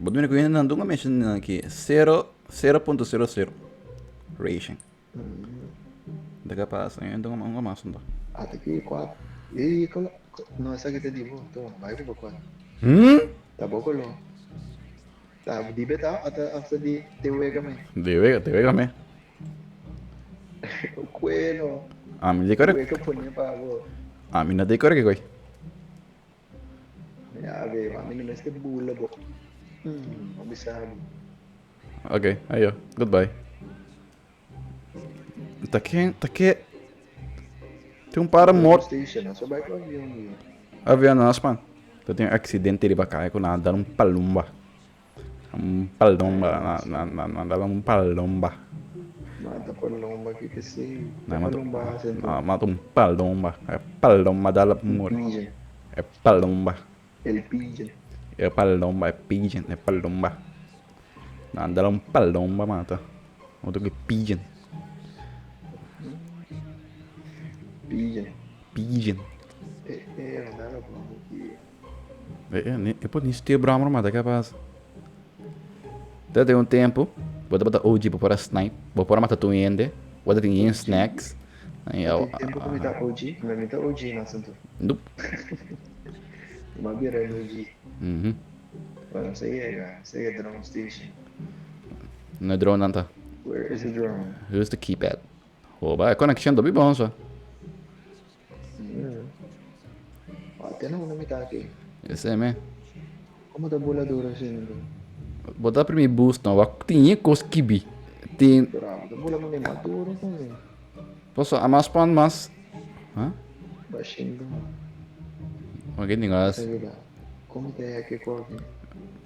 Bo ta mira ku hende nan dunga menshon nan aki sero sero punto sero sero ration. Ta kapas hende dunga unga mas anto. Ata ki kuat. Ey kola no esaki ta di bo tuma bai ku bo kuat. Hmm? Ta bo kolo. Ta di beta ata after di te wega me. Di wega te wega me. Kueno. Ami di kore. Wega pone pa bo. Ami no di kore ki koi. Ya be, ami no mester bula bo. Mm, bisa bo. Ok, ayo, goodbye. Ta ken, ta ke. Tin un para mor. Station, so bai ku avion yo. Avion no span. Ta tin un accidente riba kaya ku nan a dal un palomba. Un palomba, na na na dal un palomba. Mata palomba ki ke si. Palomba hasi anto. Na mata un palomba. E palomba dal muri. Pigeon. E palomba. El pigeon. E palomba, e pigeon, e palomba. Nan dal un palomba mata. Otro ke pigeon. Pigeon. Pigeon. E e dal un ki. E por ni steel brommer mata capaz. Ta tin un tempo, bo tabata OG bo por a snipe, bo por a mata tur hende, bo ta tin yen snacks. Tin tempo ku mi ta OG, mi ta OG na asuntu. Nope. Mi a bira un OG. Bueno, se yega, se yega drone station. No drone nan ta. Where is the drone? Who's the keypad? Hoba, e connection ta bi bon so. Ate na una mitad aki. Ese me. Como ta bula duro asina do? Bo ta primi boost no, wak tin ye kos kibi. Tin. Bravo, ta bula mane mas duro con mi. Poso a mas pan mas. Ha? Bashin do. Ok, ningo as. Como ta yaki koki?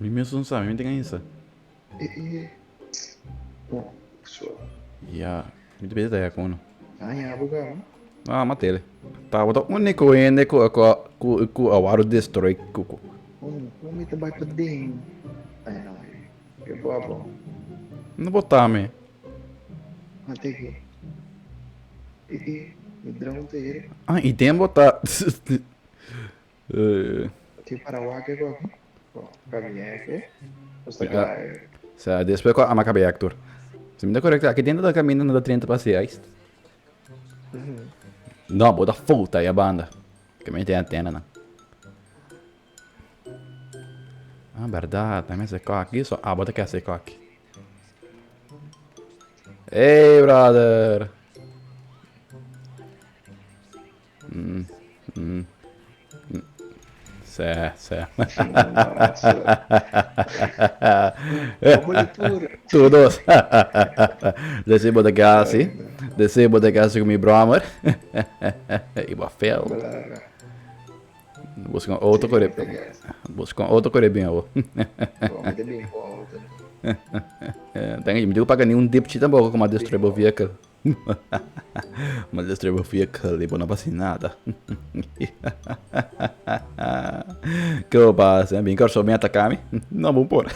Mi mes un sa, mi tin isa. Eh eh. Bon, so. Ya, mi ta beta ya kono. Ah, ya bo gaba. Ah, matele. Tabata único hende ku ku ku ku a wòrdu destroy ku ku. Kon kon mi ta bai paden? Ay no, ke bobo. No bo ta mi. Mate ki. I i mi drone ta heri. Ah, i den bo ta. Ti para wak e koki. Bo kabia ke. Nos ta kai. Sa despues ku ama kabia actor. Si mi ta korekto aki dentro ta kaminda no ta 30 pa 6. No, bo ta fouta ya banda. Ke mi tin antena nan. Ah, berdad. Mi mester koki. So abo ta ke hasi koki. Hey, brother. Mm, mm. Sè, sè. Todos. Desi bo ta casi. Desi bo ta casi cu mi brommer. I bo fail. Busca un auto corre. Busca un auto corre bien awo. Tengo, mi digo paga ni un dipchi tampoco como a destruir bo vehicle. Ma destruí bo vehicle y bo no pasa nada. Ke bo pasa? Bin Kòrsou bin ataká mi? No bo por.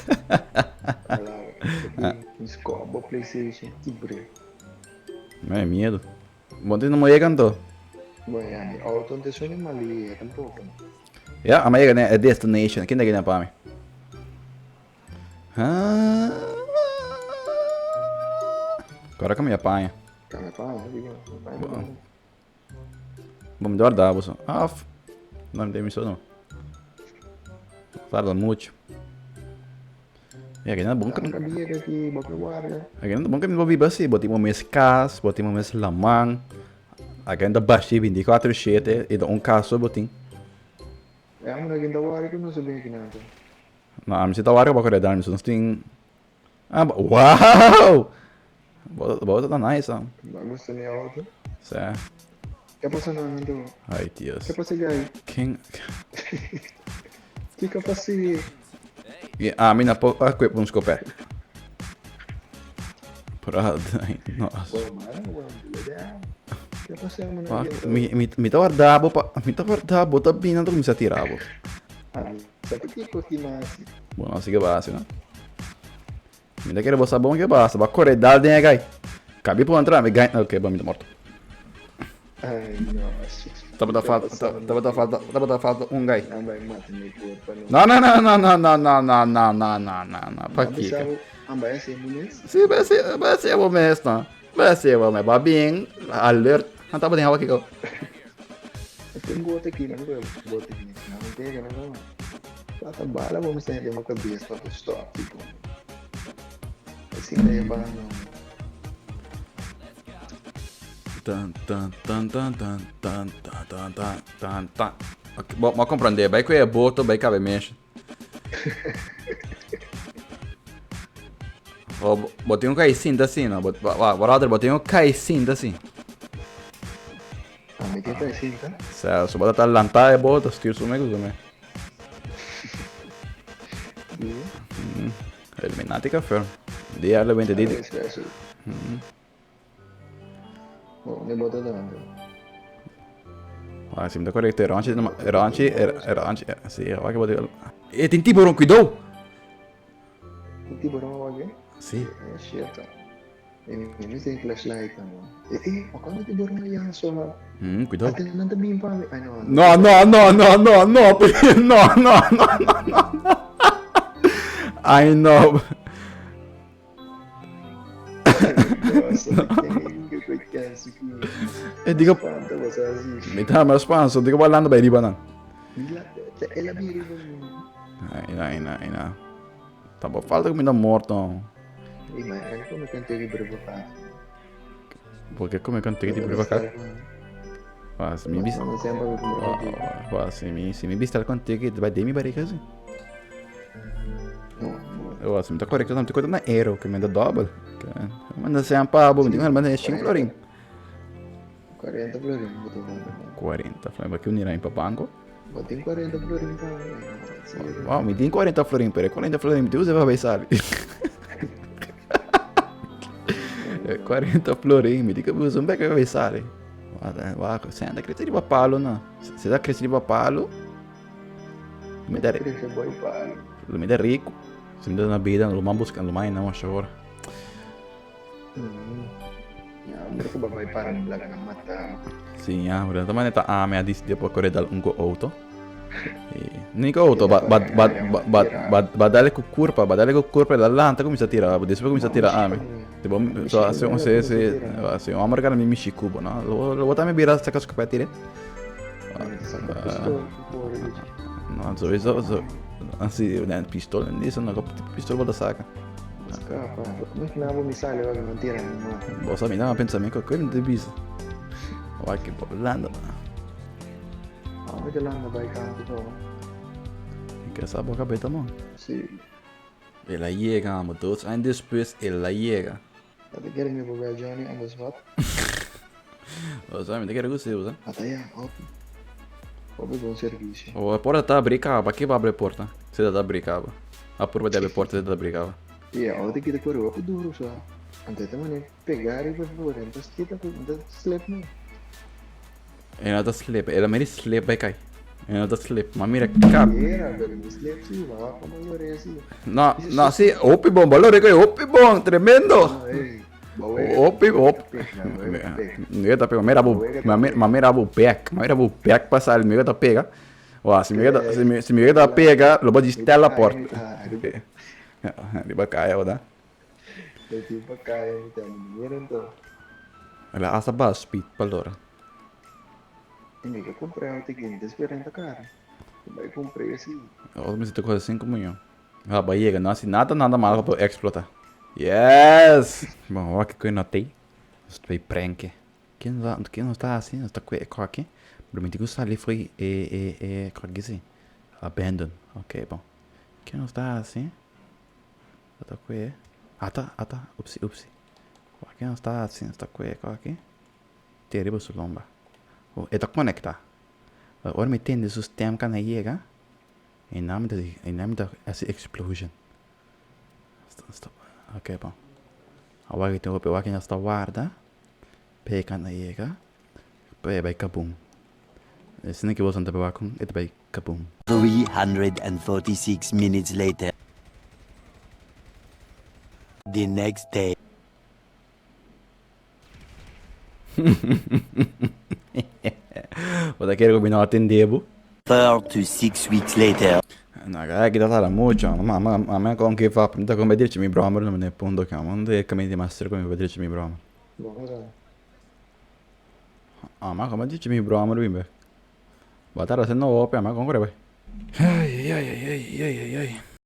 Bo PlayStation kibr'é. Ai miedo. Bo tin no yega anto? Bo ya mi auto no ta suni mal yega tampoco. Ya, a mi a yega na e destination. Ken ta gina pa mi? Kora ka mi a paña. Ka mi paña, digo. Bo mi ta warda bo so. Af. No mi ta mi so no. Tarda mucho. Ya que no bon que Aqui no bon que bo biba así, bo tin bo mes cas, bo tin bo mes laman. Aqui no bashi 24/7 y un cas so bo tin. Ya, mo na ginta wari ku no se bin aquí nanto. No, ami si ta wak riba kore dan, mi nos tin Ah, wow! Bo bo ta nice, ah. Ba gusta mi auto. Sa. Ke pasa nan anto? Ay, Dios. Ke pasa guy? Ken Kiko pasa? I ami na por equip un scopet. Pero ay, no. Ke pasa mo na Mi mi mi ta warda bo pa mi ta warda bo ta bini anto kuminsá tira bo. Sa ki tipo ki masi? Bo no si ke base no. Mi ta kere bo sa bon ke base. Ba kore dal den e gai. Kabi por entra mi gai. Ok, bo mi ta morto. Ay, no. Tabata falta, tabata falta, tabata falta un guy. No, no, no, no, no, no, no, no, no, no, no, no, no. Pakiko? Sí, ba sí, ba sí bo mes, no. Ba sí bo mes. Ba bien alert. Nan tabata den kiko. Tem bote aqui, não tem bote aqui. Não tem, não não. Plata bala, vamos ter uma cabeça para stop, tipo. Assim daí ba no. Tan tan tan tan tan tan tan tan tan tan tan. Ok, bo, mo comprende, bai ku e boto, bai cabe mexe. Bo, bo tin un kai sinta assim, no? Bo, bo, brother, bo tin un kai sinta assim. Ah, mi tin kai sinta? Sa, so bo ta lanta e boto, stuur su me ku su me. Mm. Illuminati ka firm. Dia le 20 di. Bo, mi bota tanto. Ah, si mi ta correcto, Ranchi, Ranchi, Ranchi, si, wak bota. E tin tiburon, cuidou! Tin tiburon wak eh? Si. Eh, shit. E mi tin flashlight no. Eh, eh, ma quando tiburon ya so. Cuidou. Ate nan ta bin pa mi. Ay no. No, no, no, no, no, no, no, no, no, no, no. Ay no. E digo, mi ta me spanso, digo balando bai riba nan. Ai, ai, ai, ai. Tampoco falta que mi ta morto. Porque come contigo di briva cá. Ah, si mi vista. Ah, si mi, si mi vista contigo, vai de mi barriga assim. Oh, si mi ta correcto, mi ta correcto na ero, que me da double. Manda se ampa, bo, mi digo, manda 5 florin. 40 florin, boto 40 florin, porque unir aí para banco. Bo tin 40 florin pa Wow, mi tin 40 florin, pero 40 florin mi te usa pa bay sali. 40 florin, mi di que usa un beca pa bay sali. Wah, se anda crece riba palo no. Se da crece riba palo, mi da Crece boy palo. Mi da rico. Si mi da na vida, lo man busca, lo man na mashora. Ya, pero ku babay para ng laga ng mata. Sí, ya, pero ta manera ta ame a disidí pa kore dal un ku auto. Ni ku auto, ba ba ba ba ba ba dale ku kurpa, ba dale ku kurpa la lanta kuminsá tira, despues kuminsá tira ame. Tipo, so si si si si un homber gana mi mishi kubo, no? Lo lo tambe bira saka su kapia tire. No, sowieso, so, así, pistol, ni eso, no, pistol bo ta saka. Scapa. Imagina bo mi sali wak nan tira mi mata. Bo sa mi dama pensamento ku mi te bisa. Wak bo landa. Ah, mi te landa bai kanto to. Ke sa bo kabeta mo. Si. El a yega amo dos aña despues el a yega. Bo ta kere mi por bel Johnny on the spot? Bo sa mi ta kere ku si bo sa. Ata ya, hopi. Hopi bon servicio. O e porta ta abri kaba, ke bo abri e porta? Si ta abri kaba. A purba di abri e porta si ta abri kaba. I e auto kita kore hopi duru sa. Anto e ta mane pega riba for, e ta kita ku, e ta slip no. E no ta slip, e ta meri slip bai kai. E no ta slip, ma mira kap. Era, pero mi slip si, ma wak como lore si. No, no, si, hopi bon, bo lore koe hopi bon, tremendo. Hopi, hopi. Mi ta pega, mira bo, ma mira bo bek, ma mira bo bek pasa, mi ta pega. Wa, si mi ta, si mi, si mi ta pega, lo bo di teleport. Riba kaya, bo ta. Riba kaya, mi ta, mi mira. El a hasta baha speed pa lora. E mi ke kumpra auto aki, mi ta spera enta kara. Mi bai kumpra e si. Otro mester ta kosa sinku miyon. Ha bai yega, no hasi nada nada malo pa por explota. Yes! Bon, wak ku e no tei. Nos ta bai prenke. Ken nos ta, ken nos ta hasi? Nos ta kue e koki. Pero mi tin ku sali foi e e e koki si. Abandon. Ok, bon. Ken nos ta hasi? Nos ta kue. Ata, ata. Upsi, upsi. Wak ken nos ta hasi? Nos ta kue e koki. Te riba su lomba. Oh, e ta konektá. Ora mi tende su stem kanda yega, e nan mi ta di, e nan mi ta hasi explosion. Ok bon. Awor aki tin hopi, awor aki nos ta warda pa e kanda yega, pa e bai kabum. Esei ki boso ta bai wak kon e ta bai kabum. 346 minutes later. The next day. Bo ta kere ku mi no atendé bo? 4 to 6 weeks later. No, aki ta tarda mucho. Ami a kon give up. Mi ta kon bai drecha mi bròmer na e punto aki. Unda e kaminda di mas serka mi bai drecha mi bròmer? Bo mira. Ami a kon bai drecha mi bròmer bin bek. Bo a tarda haciendo hopi, ami a kon kore bai. Ai, ai, ai, ai, ai, ai, ai.